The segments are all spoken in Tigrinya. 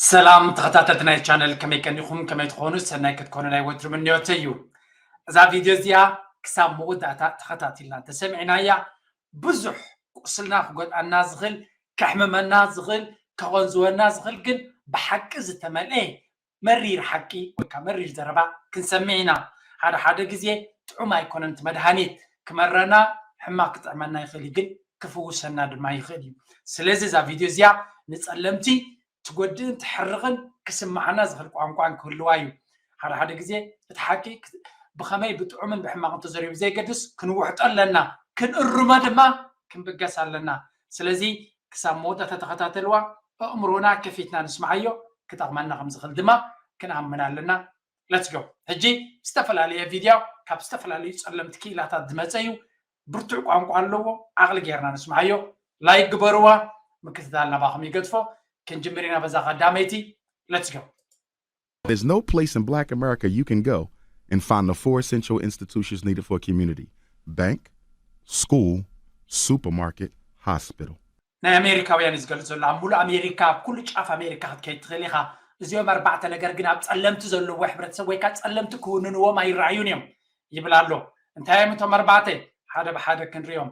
ሰላም ተኸታተልቲ ናይ ቻነል፣ ከመይ ቀኒኹም? ከመይ ትኾኑ? ሰናይ ክትኮኑ ናይ ወትሩ ምንዮተይ እዩ። እዛ ቪድዮ እዚኣ ክሳብ መወዳእታ ተኸታቲልና እንተሰሚዕናያ፣ ብዙሕ ቁስልና ክጎድኣና ዝኽእል፣ ከሕምመና ዝኽእል፣ ከቐንዝወና ዝኽእል፣ ግን ብሓቂ ዝተመልአ መሪር ሓቂ ወይ ከዓ መሪር ዘረባ ክንሰምዕ ኢና። ሓደ ሓደ ግዜ ጥዑም ኣይኮነን እቲ መድሃኒት። ክመረና፣ ሕማቕ ክጥዕመና ይኽእል እዩ፣ ግን ክፍውሰና ድማ ይኽእል እዩ። ስለዚ እዛ ቪድዮ እዚኣ ንጸለምቲ ትጎድእን ትሕርቕን ክስምዓና ዝኽእል ቋንቋን ክህልዋ እዩ። ሓደ ሓደ ግዜ እቲ ሓቂ ክ-፣ ብኸመይ ብጥዑምን ብሕማቕን ተዘሪቡ ብዘየገድስ ክንውሕጦ ኣለና፣ ክንእርሞ ድማ ክንብገስ ኣለና። ስለዚ ክሳብ መወዳእታ ተኸታተልዋ፣ ኣእምሮና ከፊትና ንስምዓዮ፣ ክጠቕመና ከም ዝኽእል ድማ ክንኣምን ኣለና። Let's go። ሕጂ ዝተፈላለየ ቪድዮ ካብ ዝተፈላለዩ ጸለምቲ ክኢላታት ዝመጸ እዩ። ብርቱዕ ቋንቋ ኣለዎ። ዓቕሊ ጌርና ንስምዓዮ። ላይክ ግበርዋ። ምክትታል ናባኹም ይገድፎ። ክንጅምር ኢና በዛ ቀዳመይቲ። Let's go። There's no place in Black America you can go and find the four essential institutions needed for a community: bank, school, supermarket, hospital. ናይ ኣሜሪካውያን እዩ ዝገልጽ ዘሎ። ኣብ ሙሉእ ኣሜሪካ፣ ኣብ ኩሉ ጫፍ ኣሜሪካ ክትከይድ ትኽእል ኢኻ። እዚኦም ኣርባዕተ ነገር ግን ኣብ ጸለምቲ ዘለዎ ሕብረተሰብ ወይ ከዓ ጸለምቲ ክውንንዎም ኣይረኣዩን እዮም ይብል ኣሎ። እንታይ እዮም እቶም ኣርባዕተ? ሓደ ብሓደ ክንሪኦም።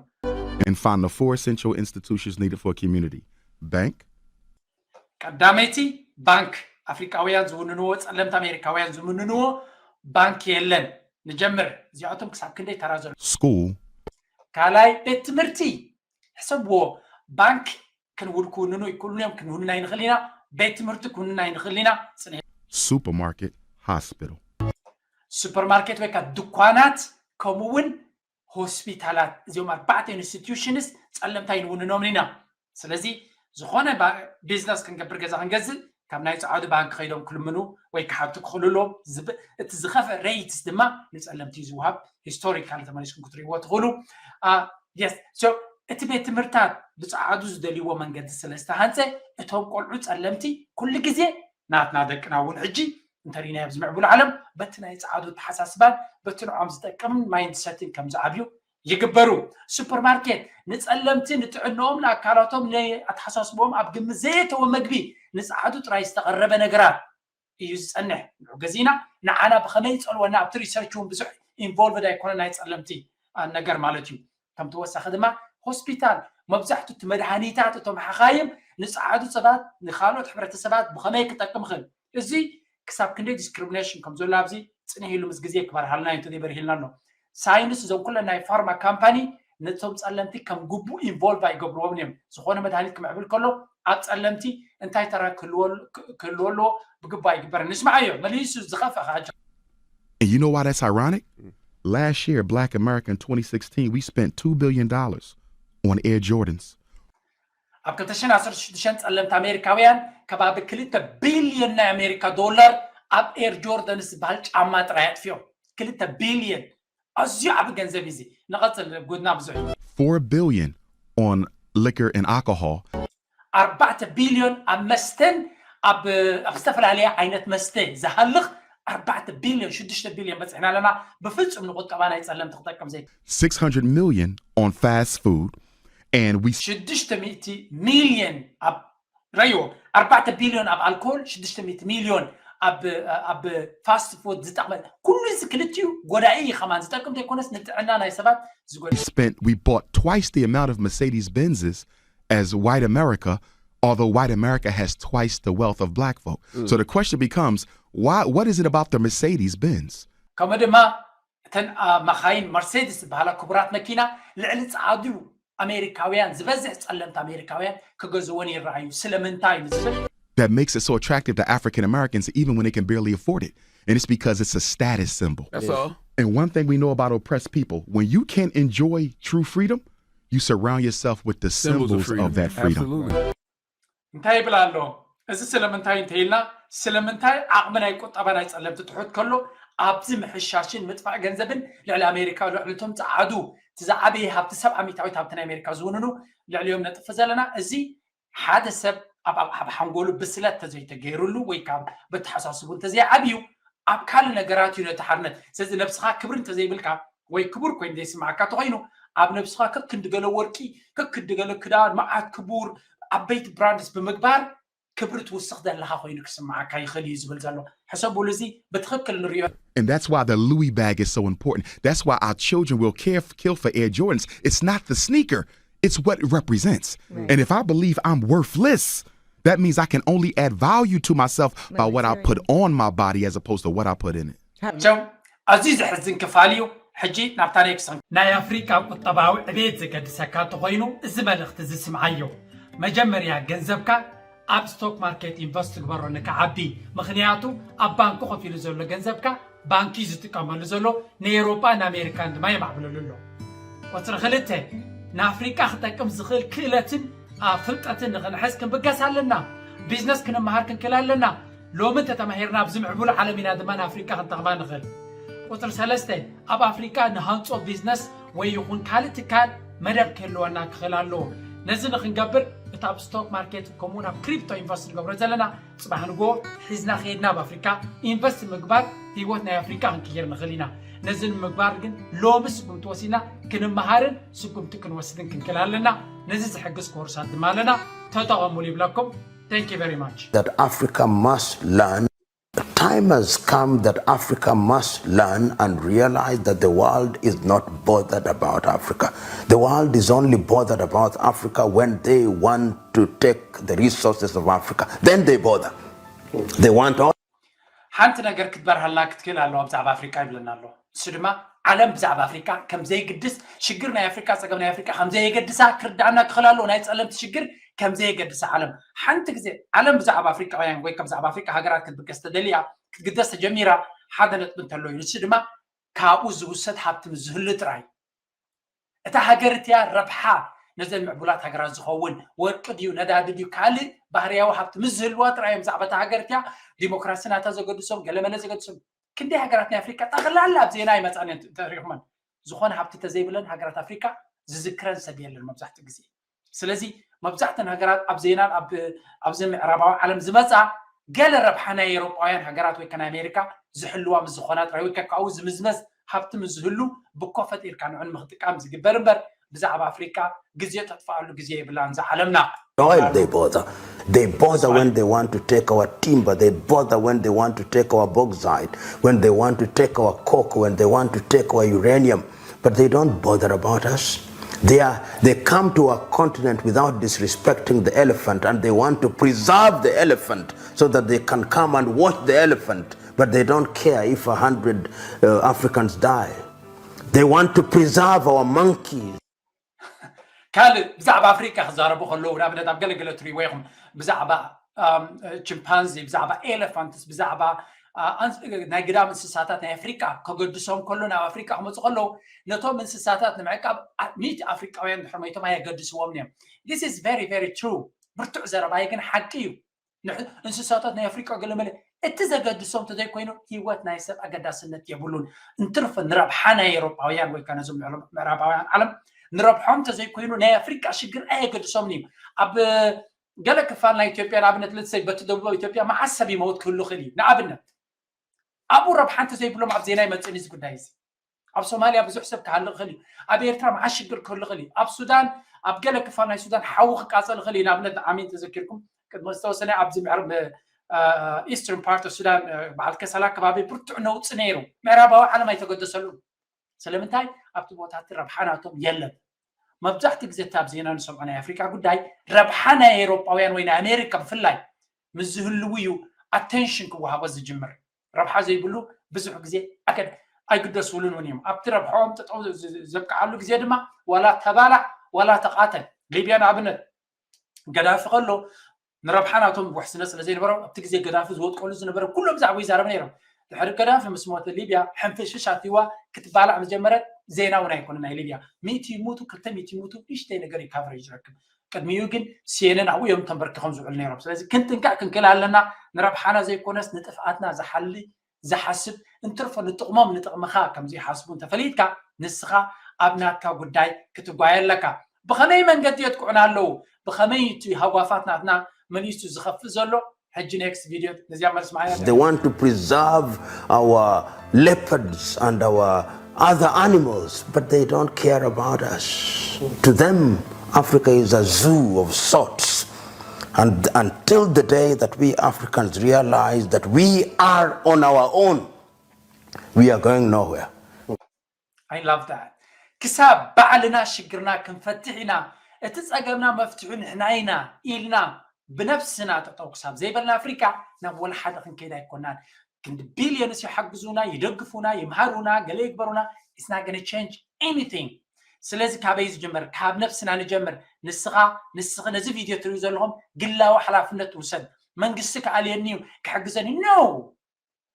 And find the four essential institutions needed for a community: bank, ቀዳመይቲ ባንክ። ኣፍሪቃውያን ዝውንንዎ፣ ጸለምቲ ኣሜሪካውያን ዝውንንዎ ባንክ የለን። ንጀምር። እዚኣቶም ክሳብ ክንደይ ተራ ዘሎ? School, ካልኣይ ቤት ትምህርቲ። ሕሰብዎ። ባንክ ክንውል ክውንኑ ይክእሉን እዮም። ክንውንን ኣይንኽእል ኢና። ቤት ትምህርቲ ክውንን ኣይንኽእል ኢና። ጽንሒ። Supermarket, hospital. ሱፐርማርኬት ወይ ከዓ ድኳናት፣ ከምኡ እውን ሆስፒታላት። እዚኦም ኣርባዕተ ኢንስቲትዩሽንስ ጸለምቲ ኣይንውንኖምን ኢና። ስለዚ ዝኾነ ባ-፣ ቢዝነስ ክንገብር፣ ገዛ ክንገዝእ፣ ካብ ናይ ጸዓዱ ባንክ ከይዶም ክልምኑ ወይ ክሓቱ ክኽእሉ ኣለዎም። ዝብ-፣ እቲ ዝኸፍአ ሬይትስ ድማ ንጸለምቲ እዩ ዝወሃብ። ሂስቶሪካል ተመሊስኩም ክትርእይዎ ትኽእሉ። የስ። እቲ ቤት ትምህርታት ብጸዓዱ ዝደልይዎ መንገዲ ስለ ዝተሃንጸ፣ እቶም ቆልዑ ጸለምቲ ኩሉ ግዜ፣ ናትና ደቅና እውን ሕጂ እንተሪናዮ ኣብዚ ምዕቡል ዓለም በቲ ናይ ጸዓዱ ኣተሓሳስባን በቲ ንዖም ዝጠቅም ማይንድሰትን ከም ዝዓብዩ ይግበሩ። ሱፐርማርኬት ንጸለምቲ ንጥዕንኦም፣ ንኣካላቶም፣ ንኣተሓሳስብኦም ኣብ ግምት ዘየተወ መግቢ ንጸዓዱ ጥራይ ዝተቐረበ ነገራት እዩ ዝጸንሕ። ንዑ ገዚእና ንዓና ብኸመይ ይጸልወና ኣብቲ ሪሰርች እውን ብዙሕ ኢንቮልቭድ ኣይኮነ ናይ ጸለምቲ፣ አ፣ ነገር ማለት እዩ። ከም ተወሳኺ ድማ ሆስፒታል መብዛሕትኡ እቲ መድሃኒታት እቶም ሓኻይም ንጸዓዱ ሰባት ንኻልኦት ሕብረተሰባት ብኸመይ ክጠቅም ይኽእል፣ እዚ ክሳብ ክንደይ ዲስክሪሚኔሽን ከም ዘሎ ኣብዚ ጽንሕ ኢሉ ምስ ግዜ ክበርሃልና እዩ እንተዘይበርሂልና ኣሎ። ሳይንስ እዞም ኩለን ናይ ፋርማ ካምፓኒ ነቶም ጸለምቲ ከም ግቡእ ኢንቮልቭ ኣይገብርዎምን እዮም። ዝኾነ መድሃኒት ክምዕብል ከሎ ኣብ ጸለምቲ እንታይ ተራ ክህልዎ ክህልዎ ኣለዎ ብግቡእ ኣይግበርን። ንስምዓዮ መሊሱ ዝኸፍአ ከኣ And you know why that's ironic? Last year, Black America in twenty sixteen, we spent two billion dollars on Air Jordans. ኣብ ክልተ ሽሕን ዓሰርተ ሽዱሽተን ጸለምቲ ኣሜሪካውያን ከባቢ ክልተ ቢልዮን ናይ ኣሜሪካ ዶላር ኣብ ኤር ጆርደንስ ዝበሃል ጫማ ጥራይ ኣጥፊኦም። ክልተ ቢልዮን ኣዝዩ ዓቢ ገንዘብ እዩ እዚ። ንቐጽል፣ ጉድና ብዙሕ እዩ። Four billion on liquor and alcohol. ኣርባዕተ ቢልዮን ኣብ መስተን ኣብ ኣብ ዝተፈላለየ ዓይነት መስተ ዝሃልኽ ኣርባዕተ ቢልዮን፣ ሽዱሽተ ቢልዮን በጺሕና ኣለና። ብፍጹም ንቁጠባ ናይ ጸለምቲ ክጠቅም ዘይ Six hundred million on fast food. And we ሽዱሽተ ሚእቲ ሚልዮን ኣብ ረዮ፣ ኣርባዕተ ቢልዮን ኣብ ኣልኮል፣ ሽዱሽተ ሚእቲ ሚልዮን ኣብ ኣብ ፋስት ፉድ ዝጠቕመ፣ ኩሉ እዚ ክልቲኡ ጎዳኢ እዩ ከማን። ዝጠቅም ዘይኮነስ ንጥዕና ናይ ሰባት ዝጎድእ። spent, we bought twice the amount of Mercedes Benzes as white America, although white America has twice the wealth of black folk. So the question becomes, why? What is it about the Mercedes Benz? ከምኡ ድማ እተን፣ አ፣ መኻይን መርሴዲስ ዝበሃላ ክቡራት መኪና ልዕሊ ጸዓዱ ኣሜሪካውያን ዝበዝሕ ጸለምቲ ኣሜሪካውያን ክገዝወን ይረኣዩ። ስለምንታይ ንዝብል That makes it so attractive to African Americans, even when they can barely afford it? And it's because it's a status symbol. That's all. And one thing we know about oppressed people, when you can't enjoy true freedom, you surround yourself with the Symbols symbols, of freedom. Of that freedom. Absolutely. እንታይ ይብል ኣሎ? እዚ ስለምንታይ እንተኢልና፣ ስለምንታይ ዓቕሚ ናይ ቁጠባ ናይ ጸለምቲ ትሑት ከሎ ኣብዚ ምሕሻሽን ምጥፋእ ገንዘብን ልዕሊ ኣሜሪካ፣ ልዕሊ እቶም ጸዓዱ፣ እቲ ዝዓበየ ሃብቲ፣ ሰብዓ ሚእታዊት ሃብቲ ናይ ኣሜሪካ ዝውንኑ ልዕሊኦም ነጥፍ ዘለና? እዚ ሓደ ሰብ ኣብ ኣብ ኣብ ሓንጎሉ ብስለት ተዘይተገይሩሉ ወይ ካብ በተሓሳስቡ እንተዘይዓብዩ ኣብ ካልእ ነገራት እዩ ነቲ ሓርነት። ስለዚ ነብስኻ ክብሪ እንተዘይብልካ ወይ ክቡር ኮይኑ ዘይስምዓካ ተኾይኑ ኣብ ነብስኻ ከክንዲ ገለ ወርቂ፣ ከክንዲ ገለ ክዳን፣ መዓት ክቡር ዓበይቲ ብራንድስ ብምግባር ክብሪ ትውስኽ ዘለኻ ኮይኑ ክስምዓካ ይኽእል እዩ ዝብል ዘሎ። ሕሰቡሉ፣ እዚ ብትኽክል ንሪኦ። And that's why the Louis bag is so important. That's why our children will care, kill for Air Jordans. It's not the sneaker, it's what it represents. And if I believe I'm worthless, that means I can only add value to myself by what I put on my body as opposed to what I put in it. ቸው፣ ኣዝዩ ዘሕዝን ክፋል እዩ። ሕጂ ናብታ ኔክስት። ናይ ኣፍሪቃ ቁጠባዊ ዕቤት ዘገድሰካ እንተኾይኑ፣ እዚ መልእኽቲ እዚ ስምዓዮ። መጀመርያ ገንዘብካ ኣብ ስቶክ ማርኬት ኢንቨስት ትግበሮ ንክዓቢ። ምኽንያቱ ኣብ ባንኪ ኮፍ ኢሉ ዘሎ ገንዘብካ ባንኪ ዝጥቀመሉ ዘሎ፣ ንኤውሮጳ ንኣሜሪካን ድማ የማዕብለሉ ኣሎ። ቁፅሪ ክልተ፣ ንኣፍሪቃ ክጠቅም ዝኽእል ክእለትን ኣብ ፍልጠትን ንኽንሕዝ ክንብገስ ኣለና። ቢዝነስ ክንመሃር ክንክእል ኣለና። ሎሚ እንተተማሂርና ኣብዚ ምዕቡል ዓለም ኢና ድማ ንኣፍሪቃ ክንጠቕማ ንኽእል። ቁፅሪ ሰለስተ፣ ኣብ ኣፍሪቃ ንሃንጾ ቢዝነስ ወይ ይኹን ካልእ ትካል መደብ ክህልወና ክኽእል ኣለዎ። ነዚ ንኽንገብር እቲ ኣብ ስቶክ ማርኬት ከምኡውን ኣብ ክሪፕቶ ኢንቨስት ንገብሮ ዘለና፣ ፅባሕ ንግሆ ሒዝና ከይድና ኣብ ኣፍሪካ ኢንቨስት ምግባር ህይወት ናይ ኣፍሪካ ክንቅይር ንኽእል ኢና። ነዚ ንምግባር ግን ሎሚ ስጉምቲ ወሲድና ክንመሃርን ስጉምቲ ክንወስድን ክንክእል ኣለና። ነዚ ዝሕግዝ ኮርሳት ድማ ኣለና። ተጠቐሙሉ ይብለኩም። Thank you very much። That Africa must learn. The time has come that Africa must learn and realize that the world is not bothered about Africa. The world is only bothered about Africa when they want to take the resources of Africa. Then they bother. They want all ሓንቲ ነገር ክትበርሃልና ክትክእል ኣለዋ ብዛዕባ ኣፍሪቃ ይብለና ኣሎ። እሱ ድማ ዓለም ብዛዕባ ኣፍሪቃ ከም ዘይግድስ፣ ሽግር ናይ ኣፍሪቃ፣ ጸገም ናይ ኣፍሪቃ ከም ዘየገድሳ ክርዳእና ክኽእል ኣለዎ። ናይ ጸለምቲ ሽግር ከም ዘየገድሳ ዓለም ሓንቲ ግዜ ዓለም ብዛዕባ ኣፍሪቃውያን ወይ ከም ብዛዕባ ኣፍሪቃ ሃገራት ክትብገስ ተደልያ ክትግደስ ተጀሚራ ሓደ ነጥቢ እንተሎ እዩ። ንሱ ድማ ካብኡ ዝውሰድ ሃብቲ ምስ ዝህሉ ጥራይ። እታ ሃገር እቲኣ ረብሓ ነዘን ምዕቡላት ሃገራት ዝኸውን ወርቂ ድዩ ነዳዲ ድዩ ካልእ ባህርያዊ ሃብቲ ምስ ዝህልዋ ጥራይ እዮም ብዛዕባ እታ ሃገር እቲኣ ዲሞክራሲ ናታ ዘገድሶም ገለመለ ዘገድሶም። ክንደይ ሃገራት ናይ ኣፍሪካ ጠቕላላ ኣብ ዜና ኣይመፃን እየን ተሪኹመን። ዝኾነ ሃብቲ ተዘይብለን ሃገራት ኣፍሪካ ዝዝክረን ሰብ የለን መብዛሕትኡ ግዜ። ስለዚ መብዛሕተን ሃገራት ኣብ ዜናን ኣብዚ ምዕራባዊ ዓለም ዝመፃ ገለ ረብሓ ናይ ኤሮጳውያን ሃገራት ወይ ከ ናይ ኣሜሪካ ዝሕልዋ ምስ ዝኾና ጥራይ ወይ ከ ካብኡ ዝምዝመዝ ሃብቲ ምስ ዝህሉ ብኮ ፈጢርካ ንዑ ንምኽጥቃም ዝግበር እምበር ብዛዕባ ኣፍሪካ ግዜ ተጥፍኣሉ ግዜ የብላን እዛ ዓለምና። Oil they bother. They bother when they want to take our timber. They bother when they want to take our bauxite, when they want to take our coke, when they want to take our uranium. But they don't bother about us. They, are, they come to our continent without disrespecting the elephant, and they want to preserve the elephant so that they can come and watch the elephant. But they don't care if a hundred uh, Africans die. They want to preserve our monkeys. ካልእ ብዛዕባ ኣፍሪካ ክዛረቡ ከለዉ ንኣብነት ኣብ ገለገለ ትሪእዎ ኢኹም ብዛዕባ ችምፓንዚ ብዛዕባ ኤሌፋንትስ ብዛዕባ ናይ ግዳም እንስሳታት ናይ ኣፍሪቃ ከገድሶም ከሎ ናብ ኣፍሪቃ ክመፁ ከለዉ ነቶም እንስሳታት ንምዕቃብ ሚእቲ ኣፍሪቃውያን ድሕሪ ሞይቶም ኣየገድስዎም እዮም። This is very very true። ብርቱዕ ዘረባይ ግን ሓቂ እዩ። እንስሳታት ናይ ኣፍሪቃ ገለመለ እቲ ዘገድሶም እንተዘይኮይኑ ህይወት ናይ ሰብ ኣገዳስነት የብሉን። እንትርፎ ንረብሓ ናይ ኤሮጳውያን ወይ ከዓ ነዞም ምዕራባውያን ዓለም ንረብሖም እንተዘይኮይኑ ናይ ኣፍሪቃ ሽግር ኣየገድሶምን እዩ። ኣብ ገለ ክፋል ናይ ኢትዮጵያ ንኣብነት ልትሰይ በቲ ደቡብ ኢትዮጵያ መዓስ ሰብ ይመውት ክህሉ ይኽእል እዩ ንኣብነት ኣብኡ ረብሓ እንተዘይብሎም ኣብ ዜና ይመፅእን እዚ ጉዳይ እዚ ኣብ ሶማልያ ብዙሕ ሰብ ክሃልቕ ይኽእል እዩ። ኣብ ኤርትራ መዓት ሽግር ክህሉ ይኽእል እዩ። ኣብ ሱዳን ኣብ ገለ ክፋል ናይ ሱዳን ሓዊ ክቃፀል ይኽእል እዩ። ንኣብነት ዓሚ እንተዘኪርኩም ቅድሚ ዝተወሰነ ኣብዚ ኢስተርን ፓርት ሱዳን በዓል ከሰላ ከባቢ ብርቱዕ ነውፂ ነይሩ። ምዕራባዊ ዓለም ኣይተገደሰሉን። ስለምንታይ ኣብቲ ቦታ እቲ ረብሓ ናቶም የለን። መብዛሕትኡ ግዜ እቲ ኣብ ዜና ንሰምዖ ናይ ኣፍሪካ ጉዳይ ረብሓ ናይ ኤሮጳውያን ወይ ናይ ኣሜሪካ ብፍላይ ምስ ዝህልው እዩ ኣቴንሽን ክወሃቦ ዝጅምር። ረብሓ ዘይብሉ ብዙሕ ግዜ ኣገድ ኣይግደስሉን እውን እዮም። ኣብቲ ረብሓኦም ጠጠው ዘብቅዓሉ ግዜ ድማ ዋላ ተባላዕ ዋላ ተቓተል። ሊብያ ንኣብነት ገዳፊ ከሎ ንረብሓ ናቶም ውሕስነት ስለ ዘይነበሮም ኣብቲ ግዜ ገዳፊ ዝወጥቀሉ ዝነበረ ኩሎም ብዛዕባ ይዛረብ ነይሮም። ድሕሪ ገዳፊ ምስ ሞተ ሊብያ ሕንፍሽፍሽ ኣትይዋ ክትባላዕ ምስ ጀመረት ዜና እውን ኣይኮነ ናይ ሊብያ ሚእቲ ይሙቱ ክልተ ሚእቲ ይሙቱ ንእሽተይ ነገር እዩ ካቨሬጅ ዝረክብ። ቅድሚኡ ግን ሲኤንኤን ኣብኡ እዮም ተንበርኪኾም ዝውዕሉ ነይሮም። ስለዚ ክንጥንቀቕ ክንክእል ኣለና። ንረብሓና ዘይኮነስ ንጥፍኣትና ዝሓሊ ዝሓስብ እንትርፎ ንጥቕሞም ንጥቕምኻ ከም ዘይሓስቡ እንተፈሊጥካ ንስኻ ኣብ ናትካ ጉዳይ ክትጓየ ኣለካ። ብኸመይ መንገዲ የጥቅዑና ኣለዉ? ብኸመይ እቲ ሃጓፋት ናትና መሊሱ ዝኸፍእ ዘሎ? ሕጂ ኔክስት ቪድዮ ነዚኣ መልስ መሃያ They want to preserve our leopards and our other animals, but they don't care about us. To them, Africa is a zoo of sorts. And until the day that we Africans realize that we are on our own, we are going nowhere. I love that. ክሳብ ባዕልና ሽግርና ክንፈትሕ ኢና፣ እቲ ጸገምና መፍትሑ ንሕና ኢና ኢልና ብነብስና ጠጠው ክሳብ ዘይበልና ኣፍሪቃ ናብ ወላ ሓደ ክንከይድ ኣይኮናን። ክንዲ ቢልዮንስ ይሓግዙና፣ ይደግፉና፣ ይምሃሩና፣ ገለ ይግበሩና፣ it's not gonna change anything። ስለዚ ካበይ ዝጀመር? ካብ ነብስና ንጀምር። ንስኻ ንስኺ ነዚ ቪድዮ ትሪኡ ዘለኹም ግላዊ ሓላፍነት ውሰድ። መንግስቲ ክኣልየኒ እዩ ክሕግዘኒ no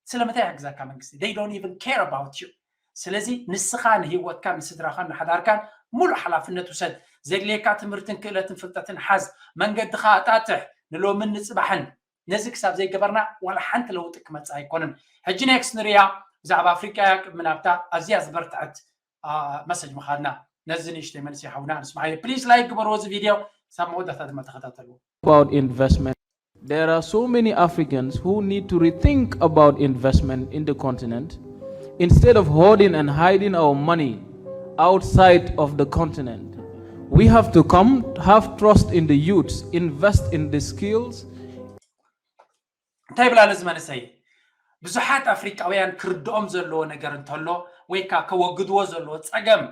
ስለምንታይ ይሕግዘካ መንግስቲ? They don't even care about you። ስለዚ ንስኻ ንህይወትካ ንስድራኻን ንሓዳርካን ሙሉእ ሓላፍነት ውሰድ። ዘድልየካ ትምህርትን ክእለትን ፍልጠትን ሓዝ። መንገድኻ ኣጣጥሕ። ንሎምን ንጽባሕን ነዚ ክሳብ ዘይገበርና ዋላ ሓንቲ ለውጢ ክመጽእ ኣይኮነን። ሕጂ ኔክስት ንሪያ ብዛዕባ ኣፍሪቃ እያ ቅድሚ ናብታ ኣዝያ ዝበርትዐት መሰጅ ምኻድና። ነዚ ንእሽተይ መልሲ ይሓውና ንስማዓዮ። ፕሊስ ላይክ ግበርዎ እዚ ቪድዮ፣ ሳብ መወዳእታ ድማ ተኸታተልዎ። About investment. There are so many Africans who need to rethink about investment in the continent. Instead of hoarding and hiding our money outside of the continent, we have to come have trust in the youths, invest in the skills. እንታይ ይብላል እዚ መንእሰይ? ብዙሓት ኣፍሪቃውያን ክርድኦም ዘለዎ ነገር እንተሎ ወይ ከዓ ከወግድዎ ዘለዎ ጸገም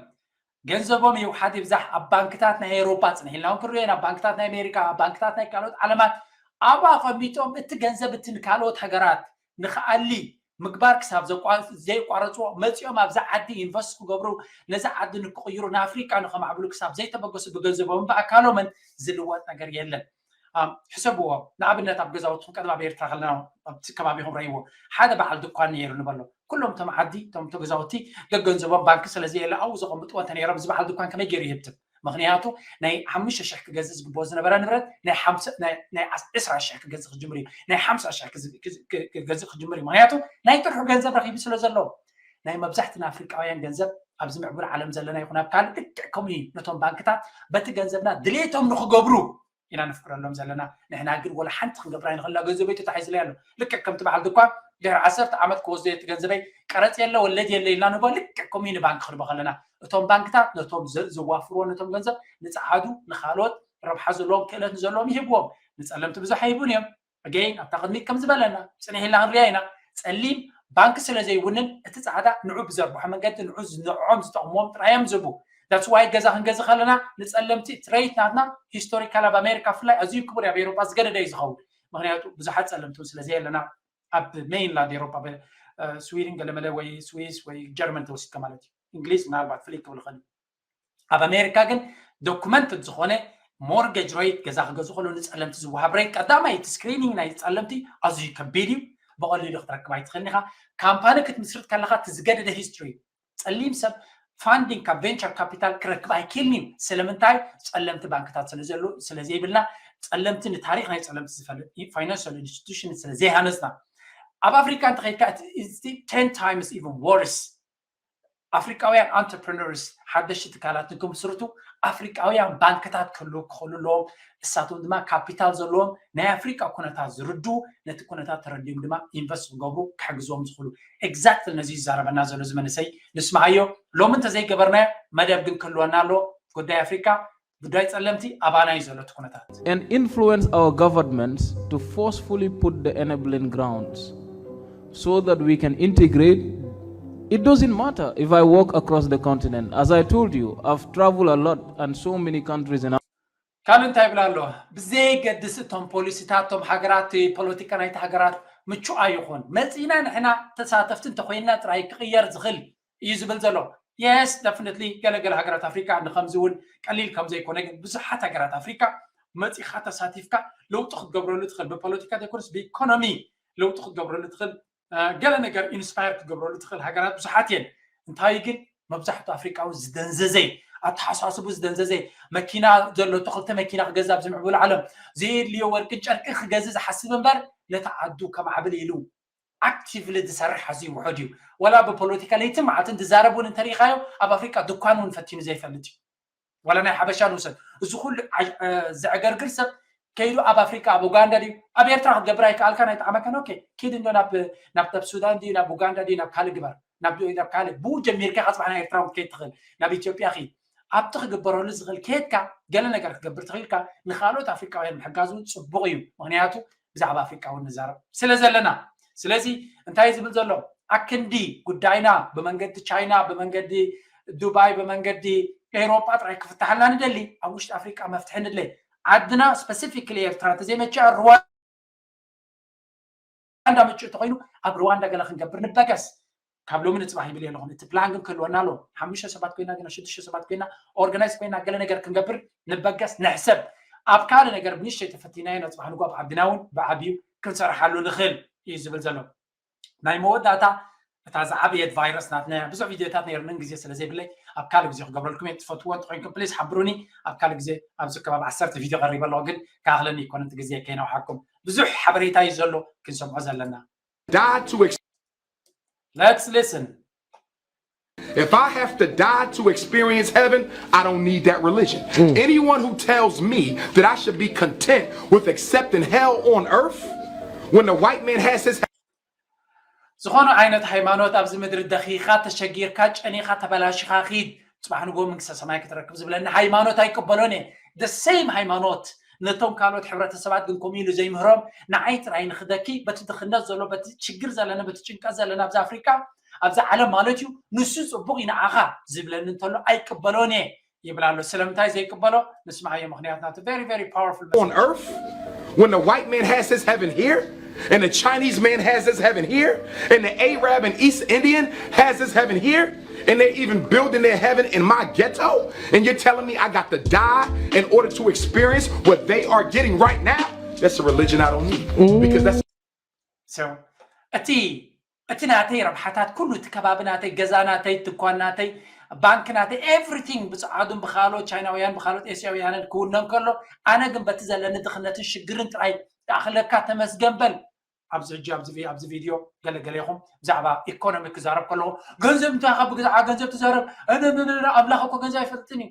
ገንዘቦም ይውሓድ ይብዛሕ ኣብ ባንክታት ናይ ኤውሮጳ ጽንሕ ኢልና እውን ክንሪኦ ኢና። ኣብ ባንክታት ናይ ኣሜሪካ፣ ኣብ ባንክታት ናይ ካልኦት ዓለማት ኣብኡ ኣቐሚጦም እቲ ገንዘብ እቲ ንካልኦት ሃገራት ንክኣሊ ምግባር ክሳብ ዘቋ- ዘይቋረፅዎ መፂኦም ኣብዛ ዓዲ ኢንቨስት ክገብሩ ነዛ ዓዲ ንክቕይሩ ንኣፍሪቃ ንከማዕብሉ ክሳብ ዘይተበገሱ ብገንዘቦምን ብኣካሎምን ዝልወጥ ነገር የለን። ኣም፣ ሕሰብዎ። ንኣብነት ኣብ ገዛውትኹም ቀደም ኣብ ኤርትራ ከለና ኣብቲ ከባቢኹም ረእይዎ ሓደ በዓል ድኳን ነይሩ ንበሎ። ኩሎም እቶም ዓዲ እቶም እቶም ገዛውቲ ገገንዘቦም ባንኪ ስለ ዘየለ ኣብኡ ዘቐምጥዎ እንተ ነይሮም እዚ በዓል ድኳን ከመይ ገይሩ ይህብትም? ምኽንያቱ ናይ ሓሙሽተ ሽሕ ክገዝእ ዝግብኦ ዝነበረ ንብረት ናይ ሓምሳ- ናይ- ናይ ዓስ- ዕስራ ሽሕ ክገዝእ ክጅምር እዩ። ናይ ሓምሳ ሽሕ ክዝ- ክዝ- ክ- ክገዝእ ክጅምር እዩ። ምኽንያቱ ናይ ጥርሑ ገንዘብ ረኺቡ ስለ ዘለዎ። ናይ መብዛሕትና ኣፍሪቃውያን ገንዘብ ኣብዚ ምዕቡል ዓለም ዘለና ይኹን ኣብ ካልእ ልክዕ ከምኡ እዩ። ነቶም ባንክታት በቲ ገንዘብና ድሌቶም ንክገብሩ ኢና ንፍቅረሎም ዘለና። ንሕና ግን ወላ ሓንቲ ክንገብር ኣይንኽእልና። ገንዘበይ ተታሒዝለይ ኣሎ። ልክዕ ከምቲ በዓል ድኳን ድሕሪ ዓሰርተ ዓመት ክወስዶ እቲ ገንዘበይ ቀረጽ የለ ወለድ የለ ኢልና ንቦ ልክዕ ከምኡ ንባንክ ክንቦ ከለና እቶም ባንክታት ነቶም ዘ- ዘዋፍርዎ ነቶም ገንዘብ ንጸዓዱ ንኻልኦት ረብሓ ዘለዎም ክእለት ዘለዎም ይህብዎም። ንጸለምቲ ብዙሕ ኣይህቡን እዮም። ኣገይን ኣብታ ቅድሚት ከም ዝበለና ጽንሕ ኢልና ክንሪኣ ኢና። ጸሊም ባንክ ስለ ዘይውንን እቲ ጻዕዳ ንዑ ብዘርብሖ መንገዲ ንዑ ዝንዕዖም ዝጠቕምዎም ጥራይ እዮም ዝህቡ። That's why ገዛ ክንገዝእ ከለና ንጸለምቲ ትሬት ናትና ሂስቶሪካል ኣብ ኣሜሪካ ብፍላይ ኣዝዩ ክቡር ኣብ ኤውሮጳ ዝገደደ እዩ ዝኸውን። ምክንያቱ ብዙሓት ጸለምቲ እውን ስለ ዘየለና ኣብ ሜይንላንድ ኤውሮጳ ብ- እ፣ ስዊድን ገለመለ ወይ ስዊስ ወይ ጀርመን ተወሲድካ ማለት እዩ። እንግሊዝ ምናልባት ፍልይ ክብል ይኽእል እዩ። ኣብ ኣሜሪካ ግን ዶኩመንት ዝኾነ ሞርጌጅ ሬት ገዛ ክገዝኡ ከለዉ ንጸለምቲ ዝወሃብ ሬት ቀዳማይ እቲ ስክሪኒንግ ናይ ጸለምቲ ኣዝዩ ከቢድ እዩ። ብቐሊሉ ክትረክብ ኣይትኽእልን ኢኻ። ካምፓኒ ክትምስርት ከለኻ እቲ ዝገደደ ሂስትሪ ጸሊም ሰብ ፋንዲንግ ካብ ቬንቸር ካፒታል ክረክብ ኣይክእልን እዩ። ስለምንታይ? ጸለምቲ ባንክታት ስለ ዘሉ ስለ ዘይብልና ጸለምቲ ንታሪኽ ናይ ጸለምቲ ዝፈልጥ ፋይናንሻል ኢንስቲቱሽን ስለ ዘይሃነጽና። ኣብ ኣፍሪካ እንተኸይድካ ten times even worse። ኣፍሪቃውያን ኣንተርፕረነርስ ሓደሽቲ ትካላት ንክምስርቱ ኣፍሪቃውያን ባንክታት ክህልዉ ክኽእሉ ኣለዎም። እሳቶም ድማ ካፒታል ዘለዎም ናይ ኣፍሪቃ ኩነታት ዝርድኡ ነቲ ኩነታት ተረዲኦም ድማ ኢንቨስት ክገብሩ ክሕግዝዎም ዝኽእሉ። ኤግዛክትሊ ነዚ ይዛረበና ዘሎ እዚ መንእሰይ ንስምዓዮ። ሎሚ እንተዘይገበርናዮ መደብ ግን ክህልወና ኣለዎ። ጉዳይ ኣፍሪቃ ጉዳይ ጸለምቲ ኣባና እዩ ዘሎ እቲ ኩነታት። And influence our governments to forcefully put the enabling grounds so that we can integrate. It doesn't matter if I walk across the continent. As I told you, I've traveled a lot and so many countries in ካልእ እንታይ ይብል ኣሎ? ብዘይገድስ እቶም ፖሊሲታት እቶም ሃገራት ፖለቲካ ናይቲ ሃገራት ምቹእ ኣይኹን መፂና ንሕና ተሳተፍቲ እንተኮይንና ጥራይ ክቕየር ዝኽእል እዩ ዝብል ዘሎ። የስ ደፍነትሊ ገለገለ ሃገራት ኣፍሪካ ንከምዚ እውን ቀሊል ከም ዘይኮነ ግን ብዙሓት ሃገራት ኣፍሪካ መፂኻ ተሳቲፍካ ለውጢ ክትገብረሉ ትኽእል ብፖለቲካ ዘይኮነስ ብኢኮኖሚ ለውጢ ክትገብረሉ ትኽእል ገለ ነገር ኢንስፓየር ክትገብረሉ ትኽእል ሃገራት ብዙሓት እየን። እንታይ ግን መብዛሕቱ ኣፍሪቃዊ ዝደንዘዘይ ኣተሓሳስቡ ዝደንዘዘይ መኪና ዘለቶ ክልተ መኪና ክገዛ ኣብዚ ምዕቡል ዓለም ዘየድልዮ ወርቅን ጨርቅን ክገዝእ ዝሓስብ እምበር ነቲ ዓዱ ከማዕብል ኢሉ ኣክቲቭሊ ዝሰርሕ ኣዝዩ ውሑድ እዩ። ወላ ብፖለቲካ ለይትን መዓልትን ዝዛረብ እውን እንተሪኢኻዮ ኣብ ኣፍሪቃ ድኳን እውን ፈቲኑ ዘይፈልጥ እዩ። ወላ ናይ ሓበሻ ንውሰድ እዚ ኩሉ ዘዕገርግር ሰብ ከይዱ ኣብ ኣፍሪቃ ኣብ ኡጋንዳ ድዩ ኣብ ኤርትራ ክትገብር ኣይከኣልካ ናይ ጣዕመካን ኦኬ ኪድ እንዶ ናብ ናብ ሱዳን ድዩ ናብ ኡጋንዳ ድዩ ናብ ካልእ ግበር ናብ ካልእ ብኡ ጀሚርካ ኢኻ ፅባሕ ናይ ኤርትራ ክትከይድ ትኽእል ናብ ኢትዮጵያ ኺድ ኣብቲ ክግበረሉ ዝኽእል ከየድካ ገለ ነገር ክትገብር ተኽኢልካ ንካልኦት ኣፍሪቃውያን ምሕጋዝ እውን ፅቡቕ እዩ። ምክንያቱ ብዛዕባ ኣፍሪቃ እውን ንዛረብ ስለ ዘለና። ስለዚ እንታይ ዝብል ዘሎ ኣክንዲ ጉዳይና ብመንገዲ ቻይና፣ ብመንገዲ ዱባይ፣ ብመንገዲ ኤውሮጳ ጥራይ ክፍታሓልና ንደሊ፣ ኣብ ውሽጢ ኣፍሪቃ መፍትሒ ንድለይ። ዓድና ስፐሲፊክሊ ኤርትራ እንተዘይመችኣ ሩዋንዳ ምችእ ተኮይኑ ኣብ ሩዋንዳ ገለ ክንገብር ንበገስ። ካብ ሎሚ ንፅባሕ ይብል የለኹን። እቲ ፕላን ግን ክህልወና ኣለዎ። ሓሙሽተ ሰባት ኮይና ግና ሽዱሽተ ሰባት ኮይና ኦርጋናይዝ ኮይና ገለ ነገር ክንገብር ንበገስ ንሕሰብ። ኣብ ካልእ ነገር ብንሽተይ ተፈቲናዮ ንፅባሕ ንጎ ኣብ ዓድና እውን ብዓብዩ ክንሰርሓሉ ንኽእል እዩ ዝብል ዘሎ። ናይ መወዳእታ እታ ዝዓበየት ቫይረስ ናትና ብዙሕ ቪድዮታት ነይርንን ግዜ ስለ ዘይብለይ ኣብ ካልእ ግዜ ክገብረልኩም እየ። ትፈትዎ እንተኮይንኩም ፕሊስ ሓብሩኒ። ኣብ ካልእ ግዜ ኣብዚ ከባቢ ዓሰርተ ቪድዮ ቀሪበ ኣለኹ ግን ክኣኽለኒ ይኮነ እቲ ግዜ ከይነውሓኩም። ብዙሕ ሓበሬታ እዩ ዘሎ ክንሰምዖ ዘለና። Died to ex- Let's listen. If I have to die to experience heaven, I don't need that religion. Anyone who tells me that I should be content with accepting hell on earth when the white man has his ዝኾነ ዓይነት ሃይማኖት ኣብዚ ምድሪ ደኺኻ ተሸጊርካ ጨኒኻ ተበላሽኻ ኺድ ጽባሕ ንጎ መንግስተ ሰማይ ክትረክብ ዝብለኒ ሃይማኖት ኣይቅበሎን እየ። The same ሃይማኖት ነቶም ካልኦት ሕብረተሰባት ግን ከምኡ ኢሉ ዘይምህሮም ንዓይ ጥራይ ንኽደኪ በቲ ድኽነት ዘሎ በቲ ችግር ዘለና በቲ ጭንቀት ዘለና ኣብዚ ኣፍሪቃ ኣብዚ ዓለም ማለት እዩ ንሱ ጽቡቕ እዩ ንዓኻ ዝብለኒ እንተሎ ኣይቅበሎን እየ ይብል ኣሎ። ስለምንታይ ዘይቅበሎ ንስማዓዮ። ምክንያቱ ናቱ very very powerful on earth when the white man has his heaven here and the Chinese man has his heaven here and the Arab and East Indian has his heaven here and they're even building their heaven in my ghetto and you're telling me I got to die in order to experience what they are getting right now? That's a religion I don't need because that's So እቲ እቲ ናተይ ረብሓታት ኩሉ እቲ ከባቢ ናተይ ገዛ ናተይ ድኳን ናተይ ባንክ ናተይ everything ብፀዓዱን ብካልኦት ቻይናውያን ብካልኦት ኤስያውያንን ክውነን ከሎ ኣነ ግን በቲ ዘለኒ ድኽነትን ሽግርን ጥራይ ይኣኽለካ ተመስገን በል። ኣብዚ ሕጂ ኣብዚ ቪ- ኣብዚ ቪድዮ ገለገለ ኢኹም ብዛዕባ ኢኮኖሚ ክዛረብ ከለኹ ገንዘብ እንታይ ካብ ብዛዕባ ገንዘብ ትዛረብ? እነ- እነ- እነ- ኣምላኽ እኮ ገንዘብ ኣይፈልጥን እዩ።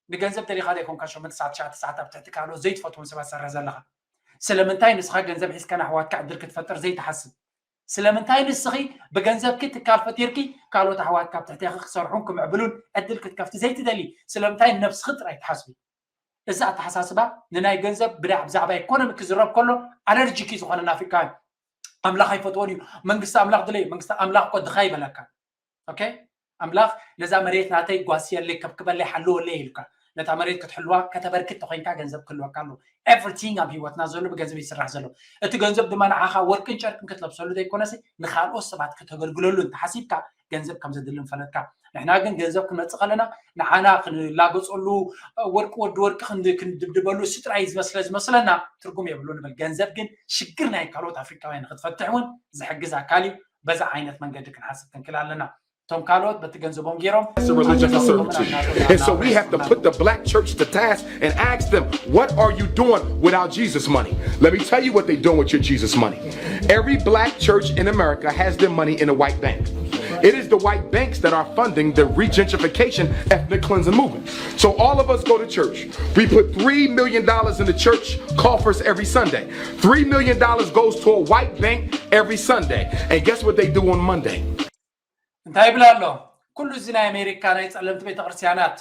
ንገንዘብ ደሊኻ ዘይኮንካ ሸሞንተ ሰዓት ትሽዓተ ሰዓት ኣብ ትሕቲ ካልኦት ዘይትፈትዎም ሰባት ትሰርሕ ዘለኻ። ስለምንታይ ንስኻ ገንዘብ ሒዝካ ንኣሕዋትካ ዕድል ክትፈጥር ዘይትሓስብ? ስለምንታይ ንስኺ ብገንዘብኪ ትካል ፈጢርኪ ካልኦት ኣሕዋትካ ኣብ ትሕቴኺ ክሰርሑን ክምዕብሉን ዕድል ክትከፍቲ ዘይትደሊ? ስለምንታይ ንነብስኺ ጥራይ ትሓስቢ? እዚ ኣተሓሳስባ ንናይ ገንዘብ ብዳ- ብዛዕባ ኢኮኖሚ ክዝረብ ከሎ ኣለርጂክ እዩ ዝኾነና ኣፍሪቃውያን። ኣምላኽ ኣይፈትዎን እዩ። መንግስቲ ኣምላኽ ድለዩ። መንግስቲ ኣምላኽ እኮ ድኻ ይበለካ። ኦኬ ኣምላኽ ነዛ መሬት ናተይ ጓስየለይ ከብክበለይ ሓልወለይ ኢልካ ነታ መሬት ክትሕልዋ ከተበርክት ተኮይንካ ገንዘብ ክህልወካ ኣለዎ። Everything ኣብ ህይወትና ዘሎ ብገንዘብ ይስራሕ ዘሎ። እቲ ገንዘብ ድማ ንዓኻ ወርቅን ጨርቅን ክትለብሰሉ ዘይኮነሲ ንካልኦት ሰባት ከተገልግለሉ እንተሓሲብካ ገንዘብ ከም ዘድሊ ንፈለጥካ። ንሕና ግን ገንዘብ ክንመፅእ ከለና ንዓና ክንላገፀሉ ወርቂ ወዲ ወርቂ ክንድ- ክንድብድበሉ እሱ ጥራይ ዝመስለ ዝመስለና ትርጉም የብሉ ንብል። ገንዘብ ግን ሽግር ናይ ካልኦት ኣፍሪካውያን ንክትፈትሕ እውን ዝሕግዝ ኣካል እዩ። በዛ ዓይነት መንገዲ ክንሓስብ ክንክእል ኣለና። እቶም ካልኦት በቲ ገንዘቦም ገይሮም That's a religion for certain too. And so we have to put the black church to task and ask them, what are you doing without Jesus' money? Let me tell you what they're doing with your Jesus' money. Every black church in America has their money in a white bank. It is the white banks that are funding the regentrification ethnic cleansing movement. So all of us go to church. We put three million dollars in the church coffers every Sunday. Three million dollars goes to a white bank every Sunday. And guess what they do on Monday? እንታይ ይብል ኣሎ? ኩሉ እዚ ናይ ኣሜሪካ ናይ ጸለምቲ ቤተክርስትያናት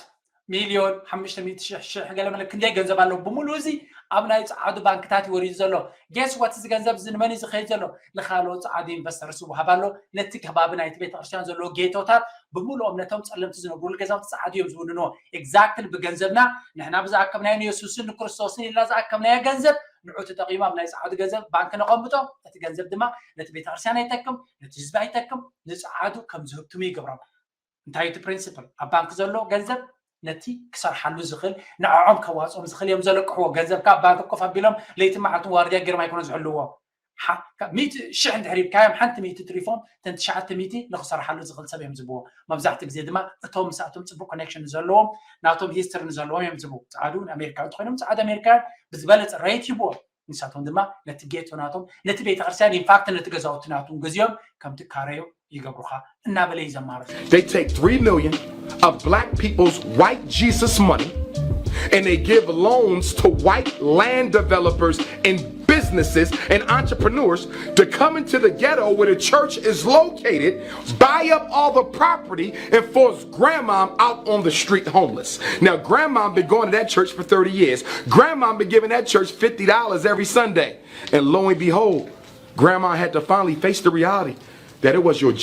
ሚልዮን ሓሙሽተ ሚእቲ ሽሕ ሽሕ ገለመለ ክንደይ ገንዘብ ኣለዎ? ብምሉእ እዚ ኣብ ናይ ጸዓዱ ባንክታት እዩ ወሪዱ ዘሎ። Guess what? እዚ ገንዘብ እዚ ንመን እዩ ዝኸይድ ዘሎ? ንካልኦት ጸዓዱ ኢንቨስተርስ ይወሃብ ኣሎ። ነቲ ከባቢ ናይቲ ቤተክርስትያን ዘለዎ ጌቶታት ብምሉኦም ነቶም ጸለምቲ ዝነብሩሉ ገዛውቲ ጸዓዱ እዮም ዝውንንዎ። Exactly ብገንዘብና ንሕና ብዝኣከብናዮ ንየሱስን ንክርስቶስን ኢልና ዝኣከብናዮ ገንዘብ ንዑ ተጠቒሙ ኣብ ናይ ጸዓዱ ገንዘብ ባንክ ነቐምጦ። እቲ ገንዘብ ድማ ነቲ ቤተክርስትያን ኣይጠቅም፣ ነቲ ህዝቢ ኣይጠቅም፣ ንጸዓዱ ከም ዝህብትሙ ይገብሮም። እንታይ እቲ ፕሪንሲፕል? ኣብ ባንክ ዘሎ ገንዘብ ነቲ ክሰርሓሉ ዝኽእል ንዕዖም ከዋፅኦም ዝኽእል እዮም ዘለቅሕዎ። ገንዘብካ ኣብ ባንክ ኮፍ ኣቢሎም ለይቲ መዓልቲ ዋርድያ ገይሮም ኣይኮነ ዝሕልዎ። ሚእቲ ሽሕ እንድሕር ሂብካዮም ሓንቲ ሚእቲ ትሪፎም እተን ትሽዓተ ሚእቲ ንክሰርሓሉ ዝኽእል ሰብ እዮም ዝብዎ። መብዛሕትኡ ግዜ ድማ እቶም ምስኣቶም ፅቡቅ ኮኔክሽን ዘለዎም ናቶም ሂስትሪ ንዘለዎም እዮም ዝብዎ። ፀዓዱ ኣሜሪካዊ እንተኮይኖም ፀዓዱ ኣሜሪካውያን ብዝበለፀ ሬት ይብዎም። ንሳቶም ድማ ነቲ ጌቶ ናቶም ነቲ ቤተክርስትያን ኢንፋክት ነቲ ገዛውቲ ናቶም ገዚኦም ከምቲ ካረዮም ይገብሩኻ እናበለ እዩ ዘማርር። They take three million of black people's white Jesus money And they give loans to white land developers and businesses and entrepreneurs to come into the ghetto where the church is located, buy up all the property, and force grandma out on the street homeless. Now, grandma been going to that church for thirty years. Grandma been giving that church fifty dollars every Sunday. And lo and behold, grandma had to finally face the reality that it was your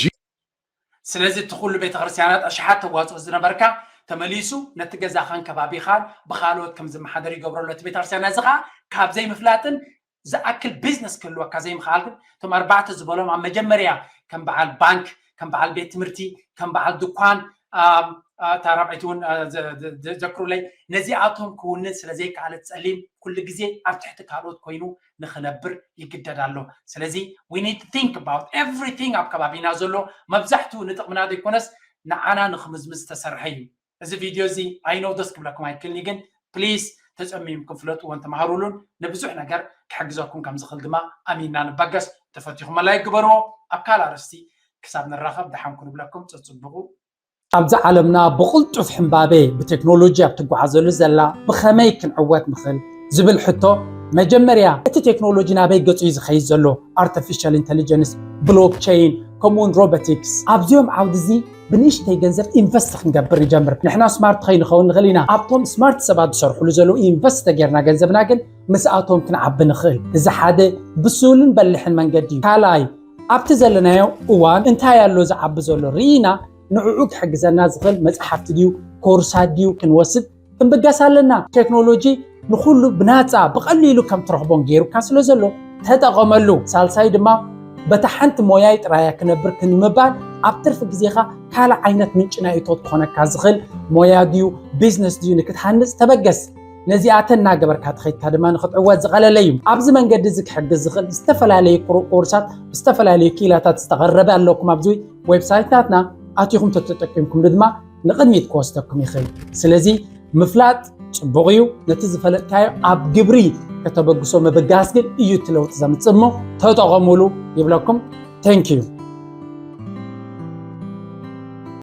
ስለዚ እቲ ኩሉ ቤተክርስትያናት ኣሽሓት ተዋፅኦ ዝነበርካ ተመሊሱ ነቲ ገዛኻን ከባቢኻን ብካልኦት ከም ዝመሓደር ይገብረሉ። እቲ ቤተክርስትያን እዚ ከዓ ካብ ዘይምፍላጥን ዝኣክል ቢዝነስ ክህልወካ ዘይምኽኣል ግን እቶም ኣርባዕተ ዝበሎም ኣብ መጀመርያ ከም በዓል ባንክ፣ ከም በዓል ቤት ትምህርቲ፣ ከም በዓል ድኳን፣ እታ ራብዐይቲ እውን ዘክሩለይ፣ ነዚኣቶም ክውንን ስለዘይከኣለ ጸሊም ኩሉ ግዜ ኣብ ትሕቲ ካልኦት ኮይኑ ንኽነብር ይግደድ ኣሎ። ስለዚ we need to think about everything ኣብ ከባቢና ዘሎ መብዛሕትኡ ንጥቕምና ዘይኮነስ ንዓና ንኽምዝምዝ ዝተሰርሐ እዩ። እዚ ቪድዮ እዚ I know ደስ ክብለኩም ኣይክእልን ግን ፕሊስ ተጸሚምኩም ፍለጥዎን ተማሃሩሉን ንብዙሕ ነገር ክሕግዘኩም ከም ዝኽእል ድማ ኣሚንና ንባገስ። ተፈቲኹም መላይ ግበርዎ። ኣብ ካልእ ኣርእስቲ ክሳብ ንራኸብ ደሓን ኩኑ ብለኩም። ጽጽብቑ። ኣብዚ ዓለምና ብቕልጡፍ ሕምባቤ ብቴክኖሎጂ ኣብ ትጓዓዘሉ ዘላ ብኸመይ ክንዕወት ንኽእል ዝብል ሕቶ መጀመርያ እቲ ቴክኖሎጂ ናበይ ገጹ እዩ ዝኸይድ ዘሎ? ኣርቲፊሻል ኢንቴሊጀንስ፣ ብሎክቸይን ከምኡውን ሮቦቲክስ ኣብዚኦም ዓውዲ እዚ ብንእሽተይ ገንዘብ ኢንቨስት ክንገብር ንጀምር። ንሕና ስማርት ከይንኸውን ንኽእል ኢና። ኣብቶም ስማርት ሰባት ዝሰርሕሉ ዘለዉ ኢንቨስት ተጌርና ገንዘብና ግን ምስኣቶም ክንዓቢ ንኽእል። እዚ ሓደ ብሱልን በልሕን መንገዲ እዩ። ካልኣይ ኣብቲ ዘለናዮ እዋን እንታይ ኣሎ ዝዓቢ ዘሎ ርኢና ንዕኡ ክሕግዘና ዝኽእል መፅሓፍቲ ድዩ ኮርሳት ድዩ ክንወስድ ክንብገስ ኣለና። ቴክኖሎጂ ንኹሉ ብናፃ ብቐሊሉ ከም ትረኽቦን ገይሩካ ስለ ዘሎ ተጠቐመሉ። ሳልሳይ ድማ በታ ሓንቲ ሞያይ ጥራያ ክነብር ክንምባል ኣብ ትርፊ ግዜኻ ካልእ ዓይነት ምንጪ ናይ እቶት ክኾነካ ዝኽእል ሞያ ድዩ ቢዝነስ ድዩ ንክትሃንፅ ተበገስ። ነዚኣተን እናገበርካ ተኸይድካ ድማ ንክትዕወት ዝቐለለ እዩ። ኣብዚ መንገዲ እዚ ክሕግዝ ዝኽእል ዝተፈላለዩ ኮርሳት ብዝተፈላለዩ ክኢላታት ዝተቐረበ ኣለኩም ኣብዚ ዌብሳይት ናትና ኣቲኹም ተተጠቂምኩም ድማ ንቕድሚት ክወስደኩም ይኽእል። ስለዚ ምፍላጥ ፅቡቕ እዩ። ነቲ ዝፈለጥካዮ ኣብ ግብሪ ከተበግሶ ምብጋስ ግን እዩ እቲ ለውጢ ዘምፅእ እሞ ተጠቐሙሉ ይብለኩም። Thank you።